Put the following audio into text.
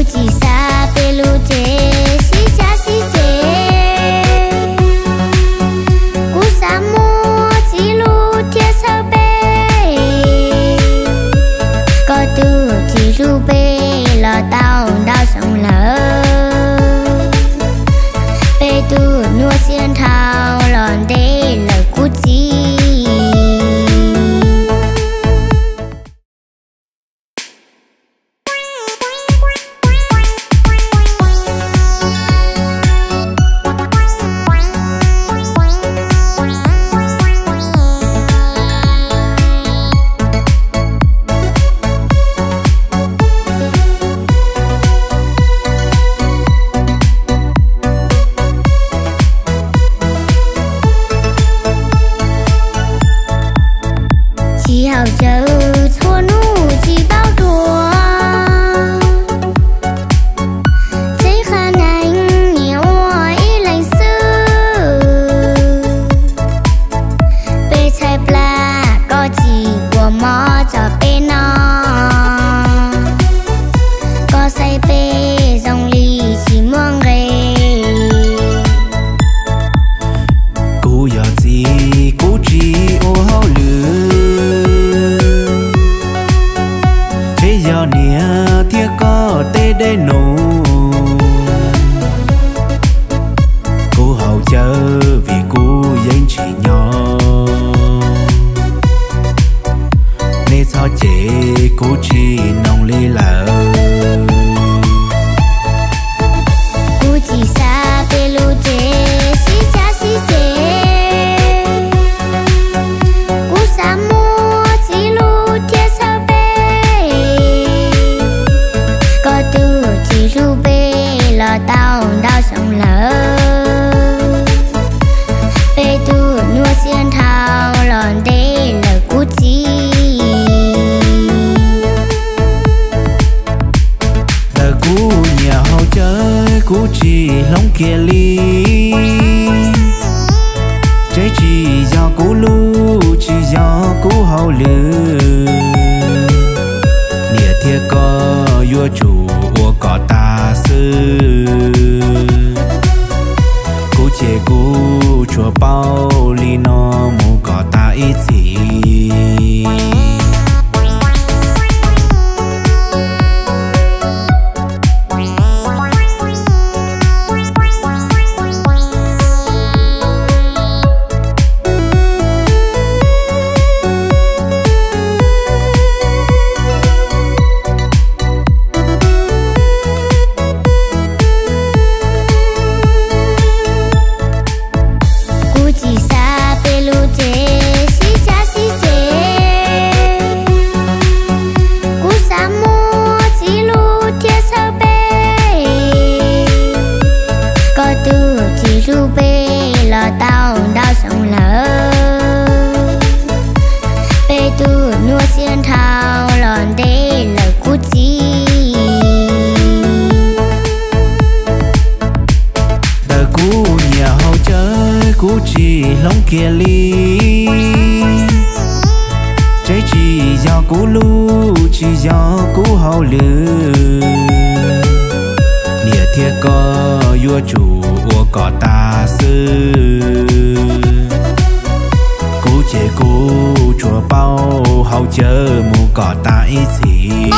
Tsis xav peb lub cev sib cav sib ceg, kuv xav muaj txiv lub thiab txhawb peb. Koj tus txiv hlub peb los tau ntau xyoo lawm, peb tus nyuaj siab dhau los ntev lawm kuv txiv. Tsis haum cawv txhua hnub tsis paub dua, txij qhov neeg niam ua ib leeg xwb. Peb tshaib plab koj tsis ua mov tso peb noj, koj saib peb zoo li tsis muaj nqe. Kuv yog txiv kuv tsis ua hauj lwm, peb yog niam thiab koj tej dej num. Kuv haus cawv vim kuv yeej tsis nyob, nej txhob cem kuv tsis noog li lawm. Kuv tsis xav peb lub cev sib cav sib ceg, kuv xav muaj txiv lub thiab txhawb peb. Koj tus txiv hlub peb los tau ntau xyoo lawm, peb tus nyuaj siab dhau los ntev lawm kuv txiv. Ntawm kuv nyiam haus cawv kuv tsis hloov kiag li, tseeb tsis yog kuv lub tsis yog kuv hauj lwm, niam thiab koj yuav tsum ua kom tas xwb. Kuv ces kuv tsuas paub li no mus kom tas ib txhis. Kuv tsis xav peb lub cev sib cav sib ceg, kuv xav muaj txiv lub thiab txhawb peb. Koj tus txiv hlub peb los tau ntau xyoo lawm, peb tus nyuaj siab dhau los ntev lawm kuv txiv. Ntawm kuv nyiam haus cawv kuv tsis hloov kiag li, tseeb tsis yog kuv lub tsis yog kuv hauj lwm, niam thiab koj yuav tsum ua kom tas xwb. Kuv ces kuv tsuas paub haus cawv mus kom tas ib txhis.